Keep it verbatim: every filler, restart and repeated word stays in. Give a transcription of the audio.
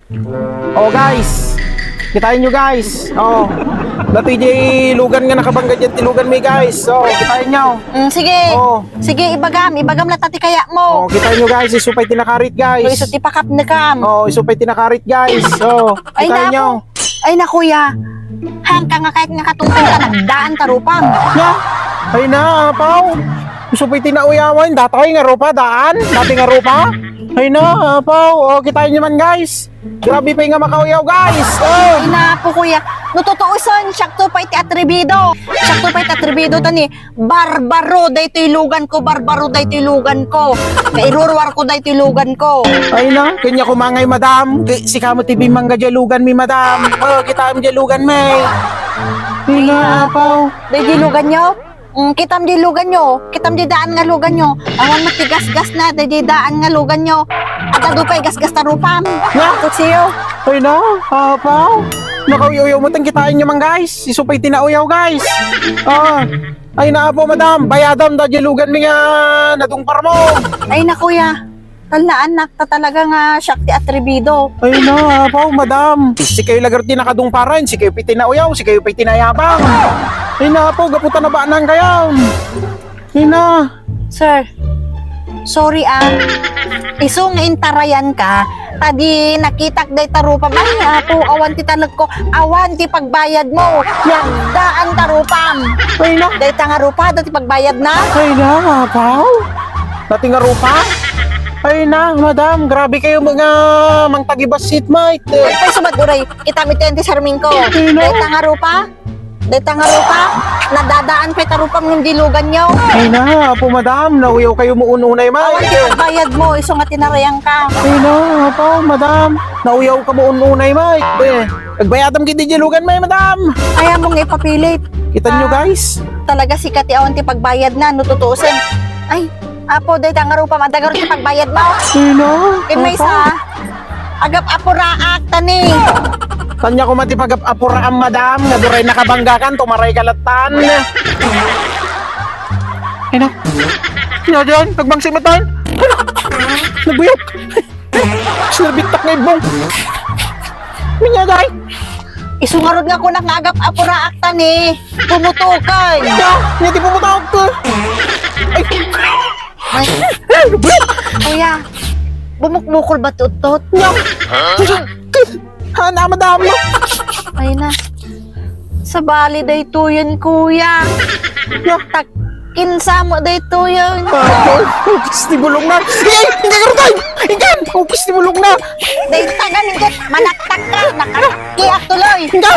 Oh, guys. Kitaenyo, guys. Oh. Datoy diay lugan nga nakabangga diay ti luganmi, guys. Oh, kitaenyo. Mm, sige. Oh. Sige, ibagam, ibagam latta ti kayatmo. Oh, kitaenyo, guys. Isu pay ti nakarit, guys. So, isu ti pakapnekam. Oh, isu pay ti nakarit, guys. Oh, kitaenyo. Ay, naku. Ay, naku, ya. Hangka nga kayat nga katungpal ka, nagdaan ta rupam. Ya. Ay na, apaw. Isu pay ti nauyawen, datoy nga rupa, daan. Datoy nga rupa. Ay na, apaw. Oh, kitaenyo man, guys. Grabe pay nga makauyaw, guys. Oh. Ay, naku, kuya. No tutuusen, siakto pay ti atrebido. Siakto pay ti atrebido, ta ni barbaro daytoy luganko, barbaro daytoy luganko. Kairuruarko daytoy luganko. Ay na, kanya kumangay, madam. Kay, sika met ti bimmangga diay luganmi, madam. Oh, kitaem diay luganmi. Ay na, apaw. Daytoy luganyo? Mm, kitam diay luganyo, kitam diay daan nga luganyo. Awan met ti gasgasna, daydiay daan nga luganyo. Adda adu pay gasgas ta rupam. Nga? Kutsiyo. Ay na, apaw. Nakauyaw-uyaw met, kitaenyo man, guys. Isu pay ti nauyaw, guys. Ah, ay na, apaw, madam. Bayadam, daydiay luganmi nga nadungparmo. Ay na, kuya. Talnaannak ta talaga nga siak ti atrebido. Ay na, apaw, madam. Sikayo laeng ti nakadungparen, sikayo pay ti nauyaw, sikayo pay ti nayabang. Ay na, apaw, gapu ta nabaanankayo. Ay na. Sir, sorry ah. Isu nga intarayanka, ta di nakitak dayta rupam. Ay, apo, awan ti talekko, awan ti pagbayadmo. Nagdaan ta rupam. Ay na. Dayta nga rupa, adda ti pagbayadna. Ay na, apaw. Dayta nga rupa? Ay na, madam, grabe kayo mga mangtagibassit, mate. Ay, sumat, uray, kitam iti ayan ti sarmingko. Ay na. Dayta nga rupa? Dayta nga rupa? Nadadaan pay ta rupam ngem di luganyo. Ay na, apo, madam, nauyaw kayo mo ununay, mate. Awan ti pagbayadmo, isu nga tinarayanka. Ay na, apo, madam, nauyaw ka mo ununay, mate. Agbayadam gidi di luganmi, madam. Ay, among ipapilit. Kitanyo, guys? Talaga, sika ti awan ti pagbayadna, no tutuusen. Ay, apo, dayta nga rupam, adda ngarud ti pagbayadmo. Sino? Ken maysa, agap-apuraak, ta ni. Kanya koma ti pagap-apuraam, madam, nga duray nakabanggakan, tumaray ka lattan. Ay na. Nya diay, nagbangsi met diay. Ay na. Nagbuyok. Sinarbittak nga ibbong. Minya, day. Isu ngarud nga kunak nga agap-apuraak ta ni pumutoken. Ya, nya ti pumutok. Ay. Ay. Kuya, bumukbukol ba ti uttot? Ya. Ha, na, madam. Ay na. Sabali daytoyen, kuya. Ya. Tak-, Kinsa mo daytoy, ah? Apo, ukis ti bulongna. Ay, ay, inka garutay! Inka! Ukis ti bulongna. Dayta nga, inka, manaktak ka, nakakaki at tuloy. Inka!